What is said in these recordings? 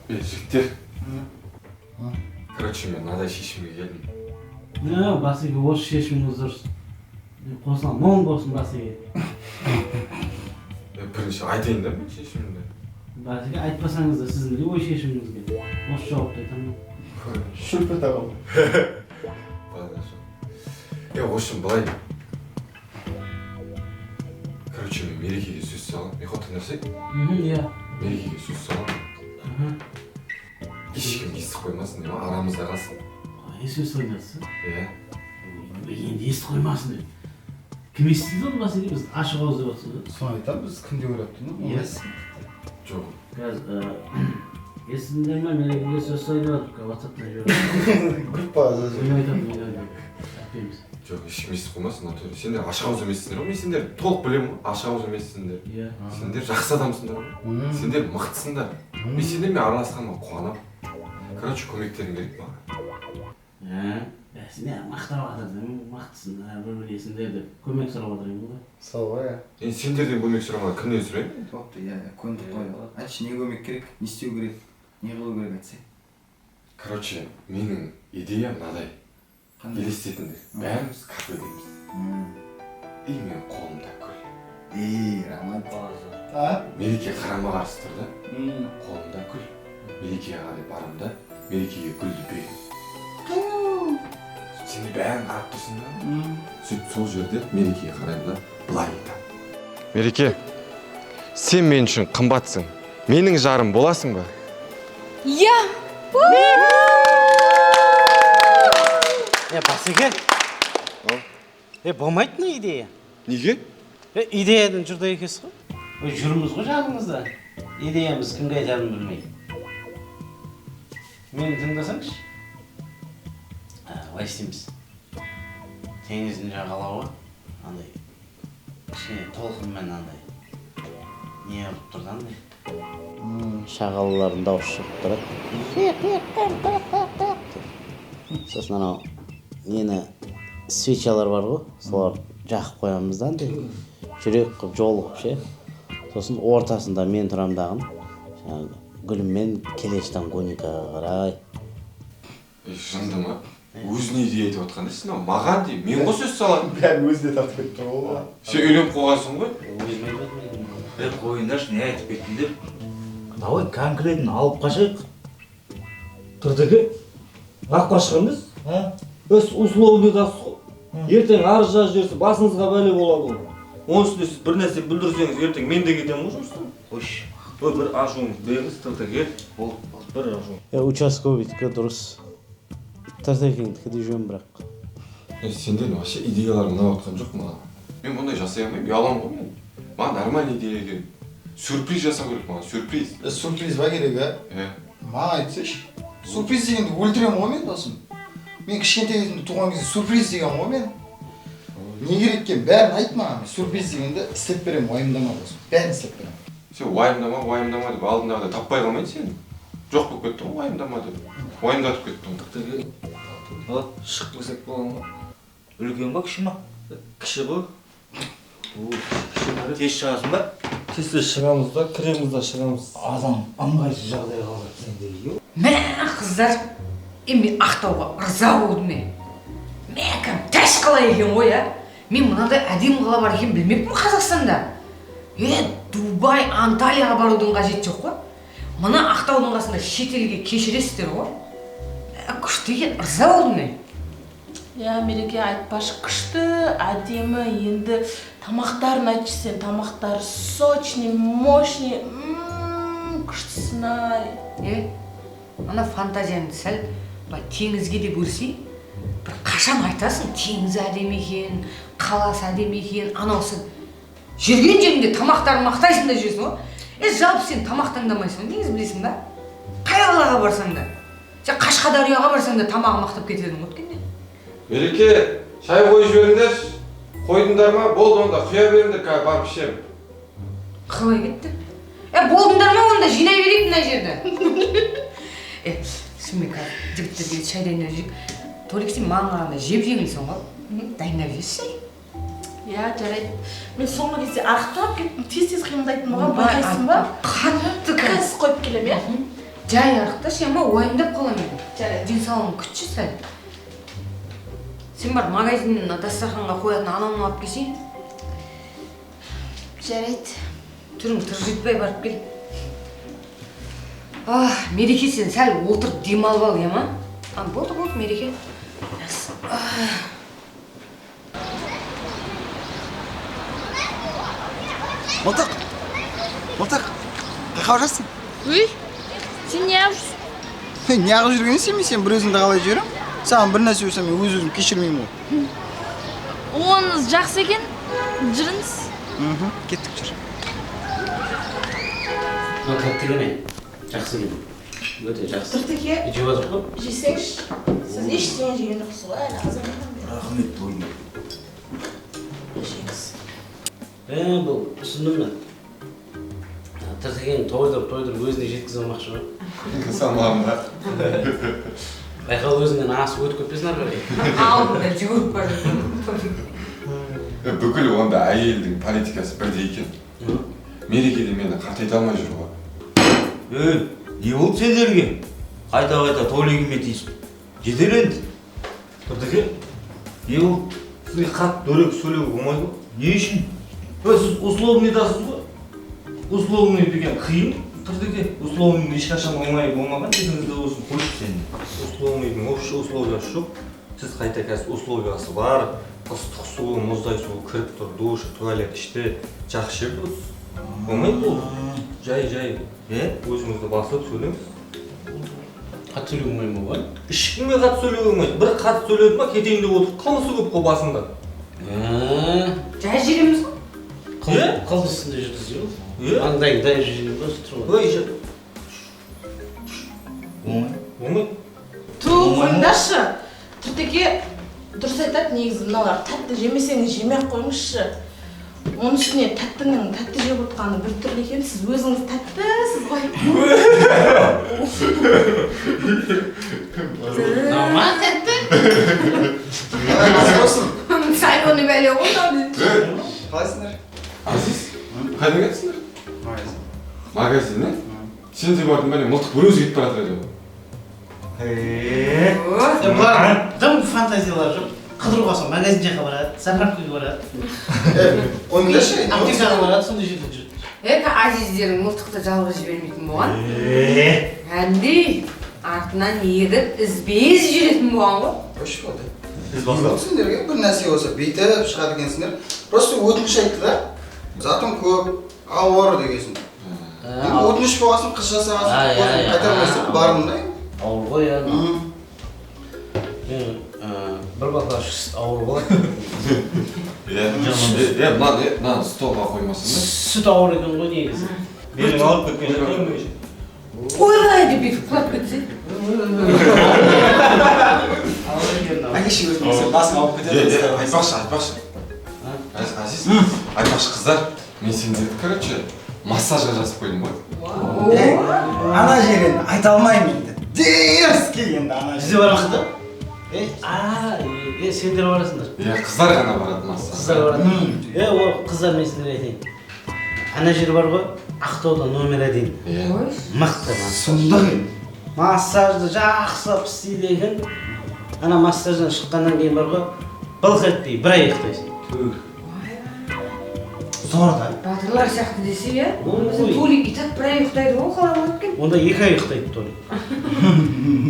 Е, жігіттер, короче, мен мынадай шешімге келдім. Е, басеке, осы шешіміңіз дұрыс. Қосыламын, оң болсын, басеке. Е, бірінші айтайын да мен шешімімді. Басеке, айтпасаңыз да, сіздің любой шешіміңізге осы жауапты айтамын. Шүпір табамын. Ладно, всё. Е, в общем, былай, короче, мен Мерекеге сөз саламын. Ұйықтап тыңдасай. Иә. Мерекеге сөз саламын. Ешкім естіп қоймасын деймін, арамызда қалсын. Қалай сөз салып? Иә. Енді естіп қоймасын деп кім естиді оны, басеке? Біз ашық ауыз деп отырсыз ғой. Соны айтамын, біз кім деп ойлап тұрмын? Иә. Жоқ. Қазір естідіңдер ма, Мерекеге сөз салып жатыр, ватсаптан жіберіп. Группаға жазып. Мен айтамын, мен айтамын, айтпаймыз. Жоқ, ешкім естіп қоймасын, натуре. Сендер ашық ауыз емессіңдер ғой, мен сендерді толық білемін ғой, ашық ауыз емессіңдер. Иә. Сендер жақсы адамсыңдар ғой, сендер мықтысыңдар. Мен сендермен араласқаныма қуанамын. Короче, көмектерің керек маған. Ә, бәсіне мақтап жатыр, мықтысыңдар, бір білесіңдер деп көмек сұрап жатыр екен ғой. Сол ғой, иә. Енді сендерден көмек сұрамай, кімнен сұраймын? Бопты, иә, иә, көндік қой. Айтшы, не көмек керек, не істеу керек, не қылу керек, айтсай. Короче, менің идеям мынадай. Қандай? Елестетіңдер, бәріміз кафедеміз, и менің қолымда гүл. Ей, романтик а. Мереке қарама қарсы тұр да. Қолымда гүл, Мерекеге қарай барамын да, Мерекеге гүлді беремін. Сендер бәрін қарап тұрсың да. Сөйтіп, сол жерде Мерекеге қараймын да, былай айтамын: «Мереке, сен мен үшін қымбатсың, менің жарым боласың ба?» Иә. Е, басеке, е, болмайды мына идея. Неге? Е, идеядан жұрдай екенсіз ғой. Ой, жүрміз ғой жаныңызда, идеямыз кімге айтарымды білмей. Мені тыңдасаңшы. Былай істейміз: теңіздің жағалауы андай кішкене толқынмен андай не қылып тұр да, андай шағалалардың дауысы шығып тұрады деп. Сосын анау нені, свечалар бар ғой, соларды жағып қоямыз да, андай жүрек қылып, жол қылып ше. Сосын ортасында мен тұрамын дағы, жаңағы гүліммен келе жатамын Гоникаға қарай. Ей, жынды ма? Өзіне идея айтып жатқан дейсің ау, маған де, мен ғой сөз салатын. Бәрін өзіне тартып кетті ғой. Сен үйленіп қойғансың ғой. Өзім айтып жатырмын. Е, қойыңдаршы, не айтып кеттіңдер? Давай конкретно алып қашайық. Тыртеке, алып қашық емес. А? Өз условный дасыз ғой. Ертең арыз жазып жіберсе, басыңызға бәле болады ғой. Оның үстіне сіз бір нәрсе бүлдірсеңіз, ертең мен де кетемін ғой жұмыстан. Қойшы. Ой, бір ашуыңызды беріңіз, Тыртеке. Болды. Бір ашу. Е, участковыйдікі дұрыс, Тыртекеңдікі де жөн бірақ. Е, сендердің вообще идеяларың ұнап жатқан жоқ маған. Мен бұндай жасай алмаймын, ұяламын ғой мен. Маған нормальный идея керек, сюрприз жасау керек маған, сюрприз. Е, сюрприз ба керек, а? Иә. Маған айтсайшы, сюрприз дегенді өлтіремін ғой мен, досым. Мен кішкентай кезімде, туған кезде сюрприз деген ғой мен. Не керек екенін бәрін айт маған, мен сюрприз дегенді істеп беремін, уайымдама, досым, бәрін істеп беремін. Сен «уайымдама, уайымдама» деп алдындағыдай таппай қалмайын сені. Жоқ болып кеттің ғой, «уайымдама» деп уайымдатып кеттің ғой. Тыртеке, а, шығып келсек болады ма? Үлкен ба, кіші ма? Кіші ғой. Тез шығасың ба? Тез тез шығамыз да, кіреміз да, шығамыз. Адам ыңғайсыз жағдайға қалады сендегі. Мә, қыздар, е, мен Ақтауға ырза болдым. Е, мә, кәдімгі тәш қала екен ғой. Ә, мен мынадай әдемі қала бар екенін білмеппін Қазақстанда. Е, Дубай, Анталияға барудың қажеті жоқ қой, мына Ақтаудың қасында шетелге кешіресіздер ғой. Ә, күшті екен, ырза болдым мен. Иә, Мереке, айтпашы, күшті, әдемі. Енді тамақтарын айтшы сен, тамақтары сочный, мощный, күштісін ай. Е, ана фантазияңды сәл былай теңізге де бөлсей. Бір қашан айтасың, теңізі әдемі екен, қаласы әдемі екен, анаусы. Жүрген жеріңде тамақтарын мақтайсың да жүресің ғой. Е, жалпы сен тамақ таңдамайсың ғой негізі, білесің ба? Қай қалаға барсаң да, сен Қашқадарияға барсаң да, тамағын мақтап кететін ғой өткенде. Мереке, шай қойып жіберіңдерші. Қойдыңдар ма? Болды онда, құя беріңдер, қазір барып ішемін. Қалай кетті? Е, болдыңдар ма онда, жинай берейік мына жерді. Е, шынымен, қазір жігіттерге шай дайындап жіберейік. Толик, сен маған қарағанда жеп жеңілсің ғой, дайындап жіберші шай. Иә, жарайды. Мен соңғы кезде арықтап кеттім, тез тез қимылдайтын болғанмын, байқайсың ба? Қатты. Қазір қойып келемін, иә. Жай арықташы, ама уайымдап қаламын мен. Жарайды. Денсаулығың күтші сәл. Сен бар магазиннен дастарханға қоятын анауын алып келсең. Жарайды. Түрің тыржитпай барып кел. Ах, Мереке, сен сәл отырып демалып ал, ема? А, болды, болды, Мереке. Мылтық! Мылтық! Қайда барасың? Өй, сен не қылып жүрсің? Не қылып жүргенін сен, сен бір өзіңді қалай жіберем? Саған бір нәрсе болса, мен өз өзімді кешірмеймін ғой. Оныңыз жақсы екен, жүріңіз. Кеттік, жүр. Мына тәтті екен, жақсы екен. Өте жақсы. Тұртеке. Жеп жатыр ғой. Жесеңші. Сіз ештеңе жеген жоқсыз ғой, әлі азаннан бері. Рахмет, бойым. Жеңіз. Бұл түсіндім мен. Тыртекені тойдырып өзіне жеткізе алмақшы ғой. Салмағым да. Байқау өзіңнен асып өтіп кетпесін ары қарай. Алдында жүгіріп бара жатыр. Бүкіл онда әйелдің политикасы бірдей екен. Мерекеде мені қартайта алмай жүр ғой. Ей, не болды сендерге? Қайта-қайта Толигіме тиісіп. Жетер енді. Тұртеке, не болды? Сізге қатты дөрекі сөйлеуге болмайды ғой. Не үшін? Сіз условныйдасыз ғой. Условный деген қиын, Тұртеке. Условный ешқашан оңай болмаған, есіңізде болсын. Қойшы сен. Условныйдың общий условиясы жоқ. Сіз қайта қазір условиясы бар, ыстық суы, мұздай суы кіріп тұр, душ, туалет іште, жақсы жерде отырсыз. Болмайды ол. Жай-жай өзіңізді басып сөйлеңіз. Қатты сөйлеуге болмай ма оған? Ешкімге қатты сөйлеуге болмайды. Бір қатты сөйледі ма, кетейін деп отыр. Қылмысы көп қой басында. Жай жүреміз ғой. Қылмыс үстінде жүрдіңіз ғой. Маңдайың дайыр жүрген ба, тұр ғой. Ой, Болмай. Ту, қойыңдаршы. Тұртеке дұрыс айтады негізі, мыналар тәтті жемесеңіз жемей ақ қойыңызшы. Оның үстіне тәттінің тәтті жеп отқаны бір түрлі екен, сіз өзіңіз тәттісіз ғой. Нама тәтті? Соленый бәле ғой мынау. Қалайсыңдар? Азиз, қайда кетсіңдер? Магазин. Магазин, не? Сен де бардың бәле, мылтық бір өзі кетіп бара жатыр еді ғой. Бұлардың дым фантазиялары жоқ. Қыдыруға сол магазин жаққа барады, заправкаға барады. Қойыңдаршы. Аптекаға барады, сондай жерде жүреді. Азиздерің мылтықты жалғыз жібермейтін болған. Әндей артынан еріп ізбе-із жүретін болған ғой. Қойшы болды. Сендерге бір нәрсе болса бүйтіп шығады екенсіңдер. Просто өтініш айтты да. Затым көп, ауыр дегенсің. Енді өтініш болғасын, қыз жасағасын, қайтармайсың, бардым да. Ауыр ғой, иә. Мен бір баклаш сүт ауыр болады. Мынаны столға қоймасын да. Сүт ауыр екен ғой негізі. Белің ауырып кеткен жоқ. Ойбай деп бүйтіп құлап кетсе. Әкеші өзің басың ауырып кетеді. Айтпақшы, айтпақшы. Азиз, айтпақшы қыздар, мен сендерді, короче, массажға жазып қойдым ғой. Ана жерін айта алмаймын енді. Дерзкий енді ана Бізде барамыз да? Сендер барасыңдар. Қыздар ғана барады массажға. Қыздар барады. Ол қыздар мен сендерге айтайын. Ана жер бар ғой, Ақтауда номер 1. Мықты массаж. Сұмдық енді. Массажды жақсылап істейді екен. Ана массаждан шыққаннан кейін бар ғой, былқ етпей бір ай ұйықтайсың. Зор да. Батырлар сияқты десе, иә? Біздің Толик и так бір ай ұйықтайды ғой, қалай болады екен? Онда 2 ай ұйықтайды Толик.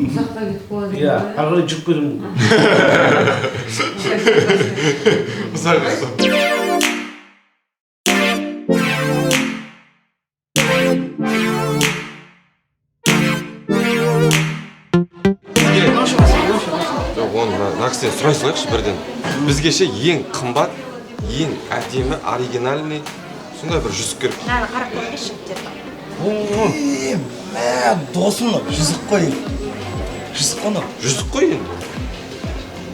Ұзаққа кетіп қалады екен. Иә, ары қарай жүріп кетуі мүмкін. Ұзақ ұйықтап. Оны мына кісіден сұрай салайықшы бірден. Бізге ше ең қымбат, ең әдемі, оригинальный сондай бір жүзік керек. Мынаны қарап көріңізші, жігіттер. Мә, досым мынау, жүзік қой енді. Жүзік қой мынау. Жүзік қой енді.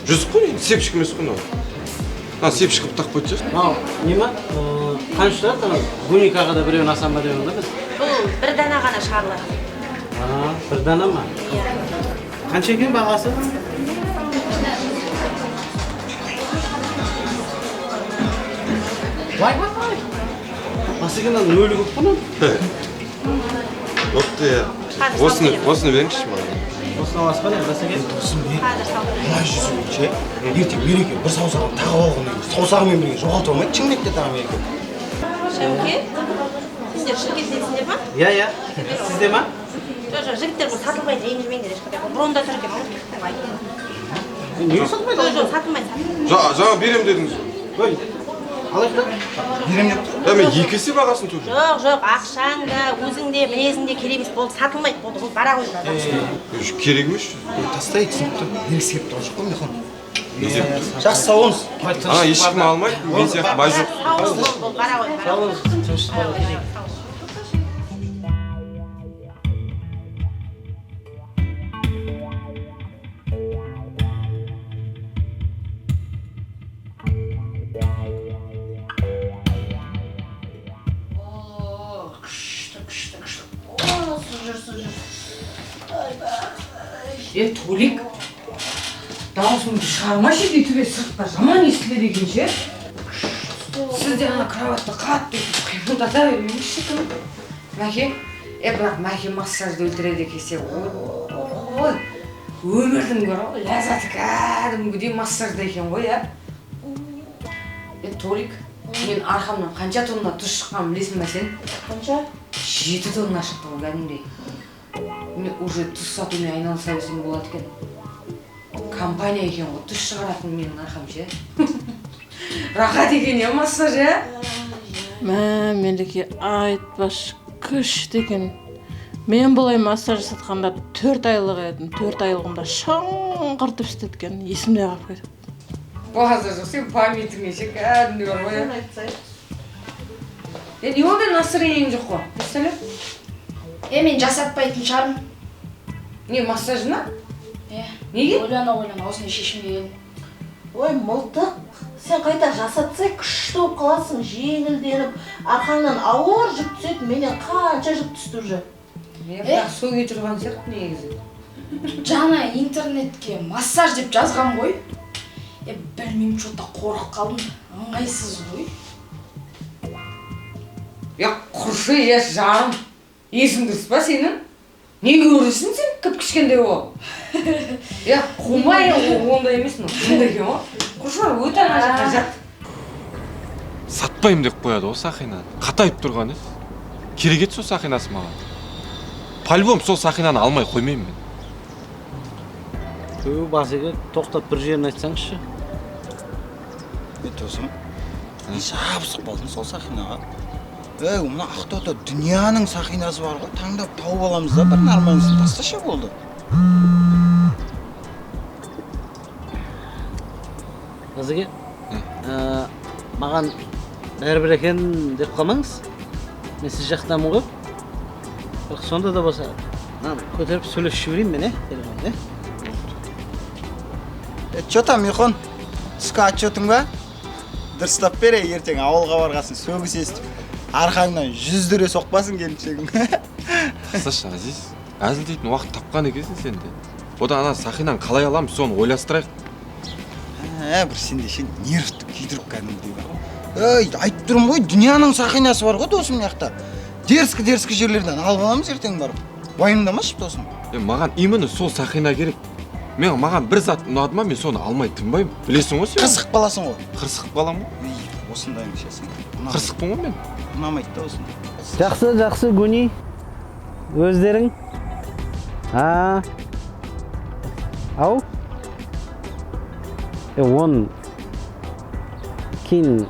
Жүзік қой енді, сепшік емес қой мынау. Мына сепшік қылып тақып қойып тастайықшы. Мынау не ма? Қанша тұрады анау? Гуникаға да біреуін алсам ба деп едім да біз. Бұл бір дана ғана шығарылады. Бір дана ма? Иә. Қанша екен бағасы? Вай, вай, вай. Басекеннен нөлі көп қой мынаның. Бопты, иә. Қазір Осыны, осыны беріңізші маған. Осыны аласыз ба, не, Басеке? Қазір салып беремін. Мына жүзігін ше, ертең Мереке бір саусағын тағып алған кейін саусағымен бірге жоғалтып алмайды, шыңмекте тағы Мереке. Шәуке, сендер Шымкенттенсіңдер ма? Иә, иә. Сізде ма? Жоқ, жоқ, жігіттер, бұл сатылмайды, ренжімеңдер ешқандай. Бұл бронда тұр екен, ұмытып кеттім айтып. Неге сатылмайды? Жоқ, жоқ, сатылмайды, сатылмайды. Жаңа беремін дедіңіз. Ой, алайық та. Беремін деп тұр. Да, мен екі есе бағасын төлеймін. Жоқ, жоқ, ақшаң да, өзің де, мінезің де керек емес болды, сатылмайды, болды, бұл бара қойыңдар. Керек емес. Тастай, түсінікті. Бергісі келіп тұрған жоқ қой, Михон. Не деп? Жақсы, сау болыңыз. Ана ешкім алмайды, мен сияқты бай жоқ. Сау бол, бол, бол, бара қой, бара қой. Тыныштық бар. Күшті, күшті, күшті. О, су жүр, су жүр. Е, Толик, дауысыңды шығармашы дейді, төбе сыртта жаман естіледі екен ше. Сіз де ана кроватты қатты өйтіп қимылдата бермеңізші кім. Мәке, е, бірақ Мәке массажды өлтіреді екен ше. Ой, өмірдің бар ғой, ләззаты кәдімгідей массажда екен ғой, иә. Е, Толик, мен арқамнан қанша тонна тұз шыққанын білесің ба сен? Қанша? 7 тонна шықты ғой кәдімгідей. Мен уже тұз сатумен айналыса берсем болады екен. Компания екен ғой, тұз шығаратын менің арқам ше. Рахат екен, иә, массаж, иә? Мә, Мереке, айтпашы, күшті екен. Мен бұлай массаж жасатқанда 4 айлық едім. 4 айлығымда шаңғыртып істеткен, есімде қалып кетіп. Базар жоқ, сен памятіңе ше, кәдімгідей бар ғой, иә? Е, не болды, настроениең жоқ қой? Представляешь? Е, мен жасатпайтын шығармын. Не, массажына? Е. Неге? Ойлана, ойлана, осындай шешімге келдім. Ой, мылтық, сен қайта жасатсай күшті болып қаласың, жеңілденіп, арқаңнан ауыр жүк түседі, менен қанша жүк түсті уже. Е, бірақ сөге тұрған сияқты негізі. Жаңа интернетке массаж деп жазғам ғой. Е, білмеймін, что-то қорқып қалдым, ыңғайсыз ғой. Е, құршы, е, жаным. Есің дұрыс па сенің? Неге көресің сен кіп-кішкентай болып? Е, қумай, ондай емес, мынау сондай екен ғой. Құршы, өте ана жаққа жат. Сатпаймын деп қояды ғой сақинаны. Қатайып тұрған ес. Керек еді сол сақинасы маған. По-любому сол сақинаны алмай қоймаймын мен. Ту, Басеке, тоқтап бір жерін айтсаңызшы. Е, досым, не жабысып қалдың сол сақинаға? Ей, мына Ақтауда дүнияның сақинасы бар ғой, таңдап тауып аламыз да, бір нормальнысын тасташы болды. Басеке, маған бәрібір екен деп қалмаңыз. Мен сіз жақтамын ғой. Бірақ сонда да болса, мынаны көтеріп сөйлесіп жіберейін мен, телефонда, Е, чё там, Михон? Түскі отчетың ба? Дұрыстап бер, ертең ауылға барғасын сөгіс естіп, арқаңнан 100 дүре соқпасын келіншегің. Тасташы, Азиз, әзілдейтін уақыт тапқан екенсің сен де. Одан ана сақинаны қалай аламыз, соны ойластырайық. Ә, бір сенде ше нервті күйдіріп кәдімгідей бар ғой. Ей, айтып тұрмын ғой, дүнияның сақинасы бар ғой досым мына жақта. Дерзкі-дерзкі жерлерден алып аламыз ертең барып. Уайымдамашы, досым. Е, маған именно сол сақина керек. Мен маған бір зат ұнады ма, мен соны алмай тынбаймын. Білесің ғой сен? Қырсық баласың ғой. Қырсық балам ғой. Ей, осындайың ше сен. Қырсықпын ғой мен. Ұнамайды да осындай. Жақсы, жақсы, Гүни. Өздерің. А. Ау. Е, он кейін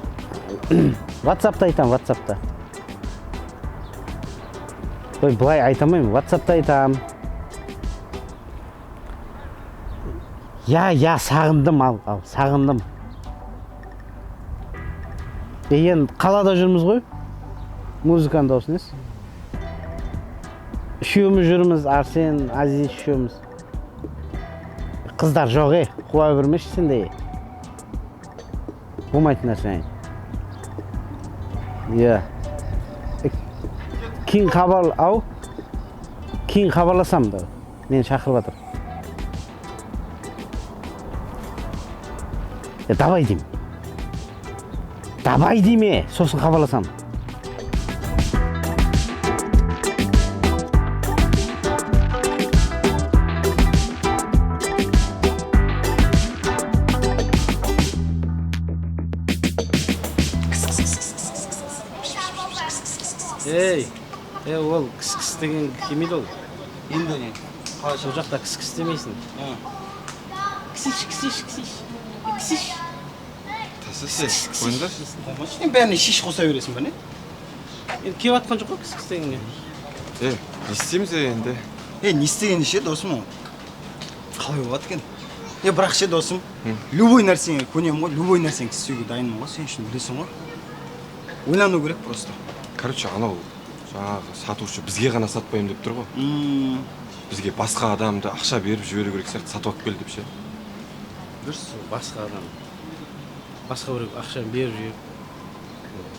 WhatsApp'та айтам, WhatsApp'та. Ой, былай айта алмаймын, WhatsApp'та айтам. Я, я, сағындым, ал, ал, сағындым. Енді қалада жүрміз ғой. Музыканың дауысы несі? Үшеуміз жүрміз, Арсен, Азиз үшеуміз. Қыздар жоқ, қуа бермеші сендей. Болмайтын нәрсе айт. Иә. Кейін хабар, ау. Кейін хабарласам да. Мені шақырып жатыр. Давай деймін. Давай дейме, сосын хабарласам. Ей, ол кіс-кіс деген келмейді ол. Енді не? Қалай сол жақта кіс-кіс демейсің. Кісиш, кісиш, кісиш. Кісиш. Тасасы, қойыңдаршы. Сен бәріне шиш қоса бересің ба, не? Енді келіп жатқан жоқ қой кіс-кіс дегенге. Не істейміз енді? Не істегенде ше, досым ол? Қалай болады екен? Бірақ ше, досым, любой нәрсеңе көнемін ғой, любой нәрсені істеуге дайынмын ғой, сен үшін білесің ғой. Ойлану керек просто. Короче, анау жаңағы сатушы бізге ғана сатпаймын деп тұр ғой. Бізге басқа адамды ақша беріп жіберу керек сияқты, сатып алып кел деп ше. Дұрыс, басқа адам. Басқа біреу ақшаны беріп жіберіп,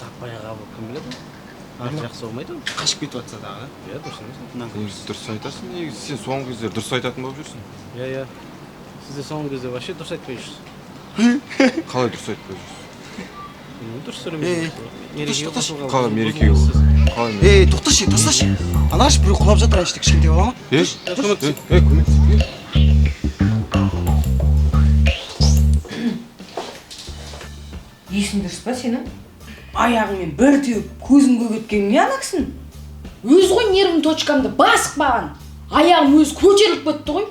таппай қалып кім біледі? Арты жақсы болмайды ғой. Қашып кетіп жатса дағы. Иә, дұрыс емес. Негізі дұрыс айтасың, негізі сен соңғы кездері дұрыс айтатын болып жүрсің. Иә, иә. Сіз де соңғы кезде вообще дұрыс айтпай жүрсіз. Қалай дұрыс айтпай жүрсіз? Дұрыс сөйлемейсіз. Мерекеге қосылған. Қалай мерекеге қосылған? Ей, тоқташы, тасташы. Анашы біреу құлап жатыр, ана жерде кішкентай бала ма? Ей, көмектес. Есің дұрыс па сенің? Аяғыңмен бір теуіп көзін көгеткенің не ана кісінің? Өзі ғой нервім точкамды басып маған. Аяғым өзі көтеріліп кетті ғой.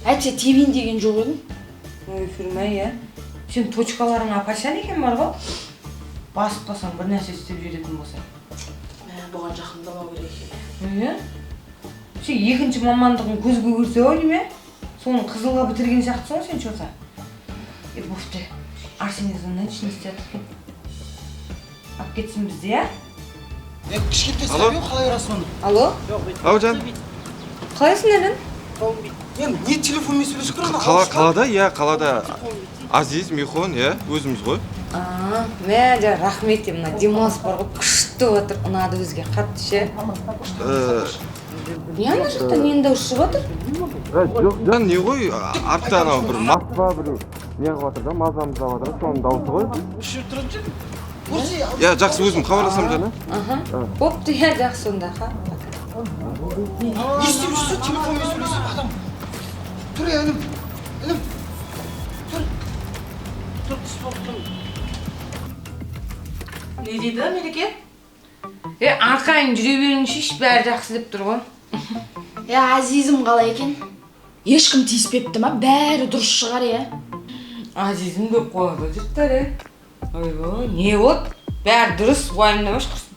Әйтсе тебейін деген жоқ едім. Ой, Фирма, иә. Сен точкаларың апашан екен бар ғой. Басып қалсаң бір нәрсе істеп жіберетін болса. Мә, бұған жақындамау керек екен. Иә? Сен екінші мамандығың көз көгерсе ау неме? Соны қызылға бітірген сияқтысың ғой сен чё-то. Бопты. Арсен звондайыншы, не істеп жатыр екен? Алып кетсін бізді, иә? Кішкентай сәби қалай ұрасың оны? Алло? Ау, жан. Қалайсың, Әлін? Енді не телефонмен сөйлесіп тұр? Қалада, иә, қалада. Азиз, Михон, иә, өзіміз ғой. Мә, жа, рахмет, мына демалыс бар ғой, күшті отыр, ұнады бізге қатты ше. Не ана жақта нені дауыс шығып отыр? Жоқ, жан, не ғой, артта анау бір мас па біреу не қылып жатыр да, мазамыздап жатыр, соның дауысы ғой. Иә, жақсы, өзім хабарласамын, жан. Бопты, иә, жақсы онда, ха. Не істеп жүрсің, телефонмен сөйлесіп адам. Тұр, інім, інім. Тұр. Тұр, түс болып тұр. Не дейді, Мереке? Арқайын жүре беріңізші, бәрі жақсы деп тұр ғой. Азизім қалай екен? Ешкім тиіспепті ма? Бәрі дұрыс шығар, иә? Азизім деп қояды жұрттар, Ойбой, не болды? Бәрі дұрыс, уайымдамашы құрсын.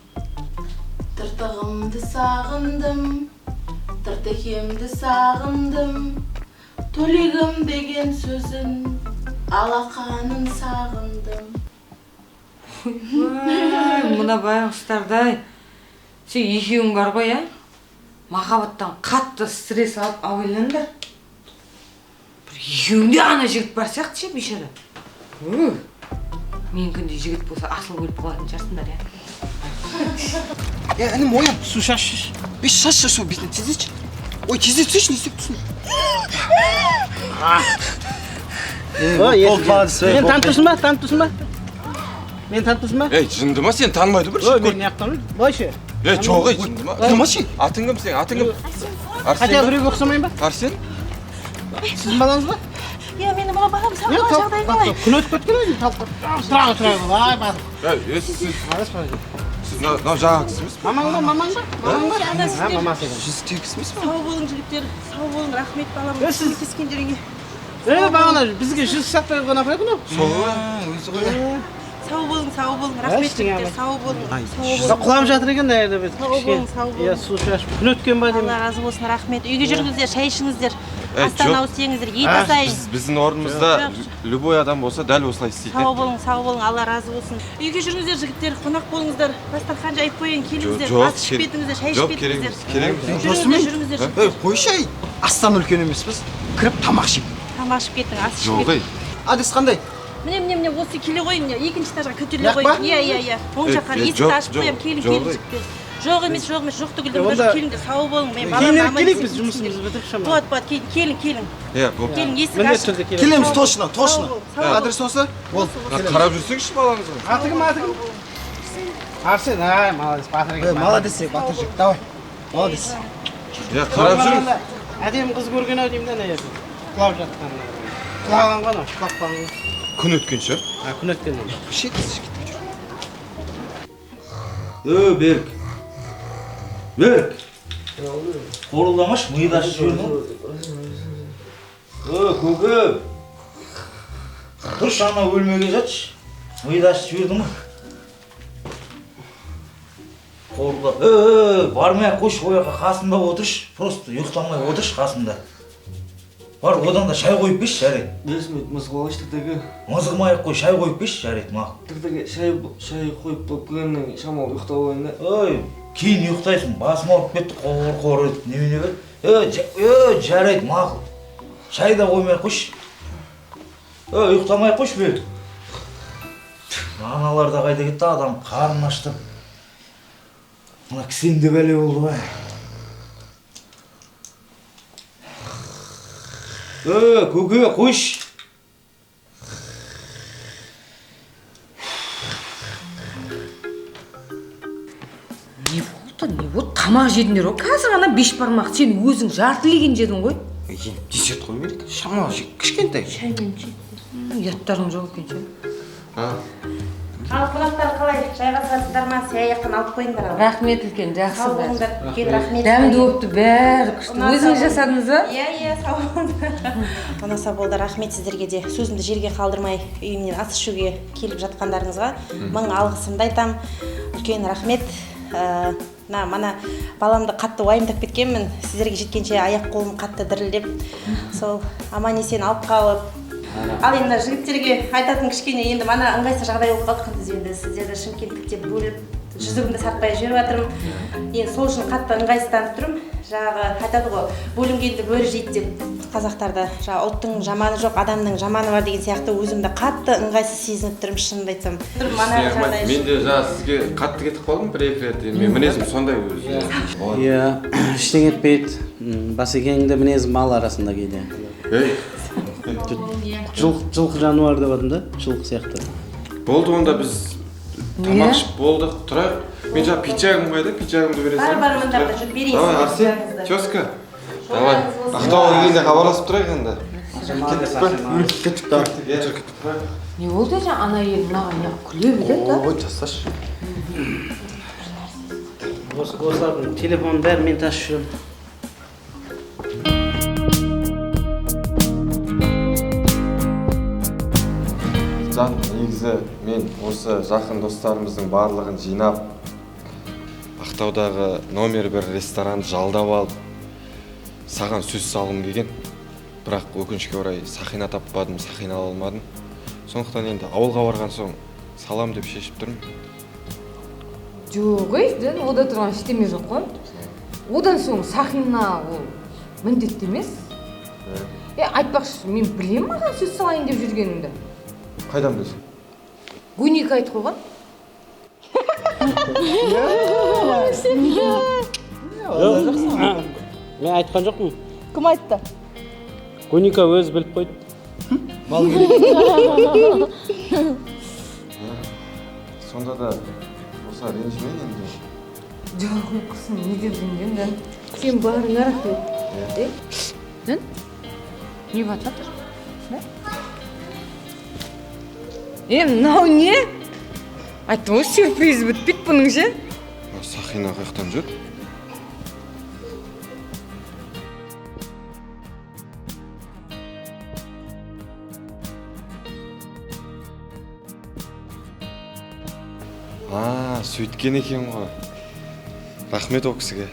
Тыртығымды сағындым, тыртекемді сағындым, төлегім деген сөзін, алақанын сағындым. Ойбай, мына байғұстардай. Сен екеуің бар ғой, ә? Махаббаттан қатты стресс алып абайлаңдар. Бір екеуіңде ана жігіт бар сияқты ше, бейшара. Менікіндей жігіт болса асылып өліп қалатын шығарсыңдар, иә? Інім, оян. Су шаш. Бес шаш шашу, бетіне тездетші. Ой, тездетсейші, не істеп тұрсың? Мен танып тұрсың ба? Танып тұрсың ба? Мен танып тұрсың ба? Ей, жынды ма сен танымайды бір? Ой, мен неғып былай ше. Ей, жоқ, ей, жынды ма? Жынды ма ше? Атың кім сен? Атың кім? Хотя біреуге ұқсамайын ба? Арсен? Сіздің балаңыз ба? Иә, менің балам, сау жағдай қалай? Күн өтіп кеткен өзі, талып тұра тұра, ай, батыр. Ей, сіз мынау жаңағы кісі емес пе? Мамаң ба, мамаң ба? Мамаң ба? Мамасы екен. Жүзіктегі кісі емес пе? Сау болың, жігіттер, сау болың, рахмет балам. Көмектескендеріңе. Бағана бізге жүзік сатпай қойған апай ғой. Сол ғой. Өзі ғой. Сау болың, сау болың, рахмет жігіттер, сау болың. Құлап жатыр екен мына жерде біз. Сау болың, сау болың. Иә, су шашып, күн өткен ба деймін. Алла разы болсын, рахмет. Үйге жүріңіздер, шай ішіңіздер. Астан ауыз тиіңіздер, ет асайын. Біздің орнымызда любой адам болса дәл осылай істейтін. Сау болың, сау болың, Алла разы болсын. Үйге жүріңіздер, жігіттер, қонақ болыңыздар. Дастархан жайып қояйын, келіңіздер, ас ішіп кетіңіздер, шай ішіп кетіңіздер. Керек емес. Жүріңіздер, жүріңіздер. Ей, қойшы, ей. Астан үлкен емеспіз. Кіріп тамақ ішейік. Тамақ ішіп кетің, ас ішіп кетің. Адрес қандай? Міне, міне, міне, осы келе қойың, екінші этажға көтеріле қойың. Иә, иә, иә. Оң жаққа есікті ашып қоям, келін, келін жігіттер. Жоқ емес, жоқ емес, жоқ түгілдім, бір келіңдер, сау болың. Мен балам аман. Келейік біз жұмысымызды бітіріп шамалы. Болады, болады, келін, келін. Иә, болды. Келін, есік ашық. Келеміз точно, точно. Адрес осы? Болды. Қарап жүрсеңізші балаңызға. Аты кім, аты кім? Арсен, ай, молодец, батыр екен. Молодец, батыр жігіт, давай. Молодец. Иә, қарап жүріңіз. Әдемі қыз көрген ау деймін да ана жерде. Құлап жатқан. Құлаған ғой анау, құлап қалған. Күн өткен шығар. Күн өткен. Шет, Берік. Берік. Қорылдамашы, миды ашып жібердің ғой. Көке. Тұршы, ана бөлмеге жатшы. Миды ашып жібердің ғой. Қорылдап. Бармай ақ қойшы, ол жаққа қасымда отыршы. Просто ұйықтамай отыршы қасымда. Бар, одан да шай қойып берші, жарайды. Берсін, мызғып алайыншы, Тұртеке. Мызғымай ақ қой, шай қойып берші, жарайды, мақұл. Тұртеке, шай қойып болып келгеннен кейін шамалы ұйықтап алайын да. Ой, кейін ұйықтайсың, басым ауырып кетті, қор-қор етіп, немене бер. Жарайды, мақұл. Шай да қоймай ақ қойшы. Ұйықтамай ақ қойшы, бер. Аналар да қайда кетті, адам қарнын аштырып. Мына кісен де бәле болды ғой. Көке, қойшы. Не болды, не болды? Тамақ жедіңдер ғой. Қазір ғана бешбармақ, сен өзің жартылеген жедің ғой. Енді десерт қой берейік. Шамалы жек, кішкентай. Шаймен жеп. Ұяттарың жоқ екен ше. Ал қонақтар қалай? Жайғасасыздар ма? Сәй аяқтан алып қойыңдар ал. Рахмет үлкен, жақсы. Сау болыңдар. Үлкен рахмет. Дәмді болыпты, бәрі күшті. Өзіңіз жасадыңыз ба? Иә, сау болыңдар. Ұнаса болды, рахмет сіздерге де. Сөзімді жерге қалдырмай үйімнен ас ішуге келіп жатқандарыңызға мың алғысымды айтам. Үлкен рахмет. Мана баламды қатты уайымдап кеткенмін. Сіздерге жеткенше аяқ қолым қатты дірілдеп, сол аман есен алып қалып. Ал енді жігіттерге айтатын кішкене енді мана ыңғайсыз жағдай болып қалды қыз енді сіздерді шымкенттік деп бөліп жүзігімді сатпай жүріп жатырмын. Енді сол үшін қатты ыңғайсызданып тұрмын. Жаңағы айтады ғой, бөлінгенді бөрі жейді деп қазақтарда. Жаңағы ұлттың жаманы жоқ, адамның жаманы бар деген сияқты өзімді қатты ыңғайсыз сезініп тұрмын, шынымды айтсам. Мен де жаңа сізге қатты кетіп қалдым бір-екі рет. Мен мінезім сондай өзі. Иә, ештеңе етпейді. Басекеңнің де мінезі мал арасында кейде. Ей. Жылқы жануар деп атым да, жылқы сияқты. Болды, онда біз тамақ ішіп болдық, тұрайық. Мен жаңа пиджагым қайда, пиджагымды бере салайын. Бар, мында жүр, берейін. Давай, Арсен, тезка. Давай, Ақтауға келгенде хабарласып тұрайық енді. Кеттік па? Кеттік. Не болды жаңа ана әйел мынаған неғып күле береді, да? Ой, тасташы. Осылардың телефонын бәрін мен тасып жүремін. Жан, негізі мен осы жақын достарымыздың барлығын жинап, Ақтаудағы номер 1 ресторанды жалдап алып, саған сөз салғым келген. Бірақ өкінішке орай сақина таппадым, сақина ала алмадым. Сондықтан енді ауылға барған соң салам деп шешіп тұрмын. Жоқ, ей, ода тұрған ештеме жоқ қой. Одан соң сақина ол міндетті емес. Айтпақшы, мен білемін маған сөз салайын деп жүргенімді. Қайдан білесің? Гуника айтып қойған. Мен айтқан жоқпын. Кім айтты? Гуника өзі біліп қойды. Сонда да болса ренжіме енді. Жоқ, құрсын, не деп ренжімін, жан. Сен барыңа рахмет. Жан, не батып жатыр? Мынау не? Айттым ғой, сюрприз бітпейді бұның ше? Сақина қаяқтан жүр? Сөйткен екен ғой. Рахмет ол кісіге.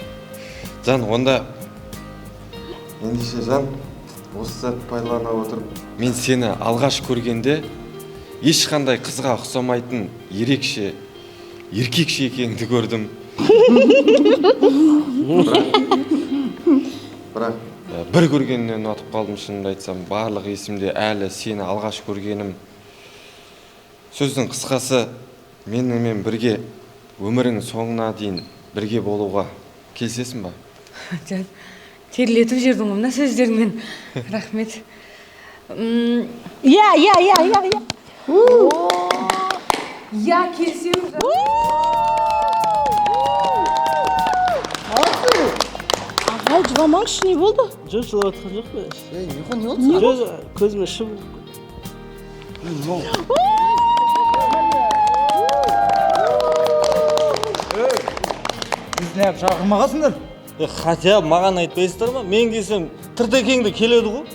Жан, онда ендеше жан, осы сәтті пайдалана отырып, мен сені алғаш көргенде ешқандай қызға ұқсамайтын ерекше, еркекше екеніңді көрдім. Бірақ бір көргеннен ұнатып қалдым, шынымды айтсам, барлық есімде әлі сені алғаш көргенім. Сөздің қысқасы, менімен бірге өмірің соңына дейін бірге болуға келісесің ба? Жан, терлетіп жібердің ғой мына сөздеріңмен. Рахмет. Иә. Иә, келісемін. Ағай, жыламаңызшы, не болды? Жоқ, жылап жатқан жоқ па? Не болды? Жоқ, көзіме шым. Біз неғып шақырмағансыңдар? Е, хотя бы маған айтпайсыздар ма? Мен келсем, тыртекең де келеді ғой.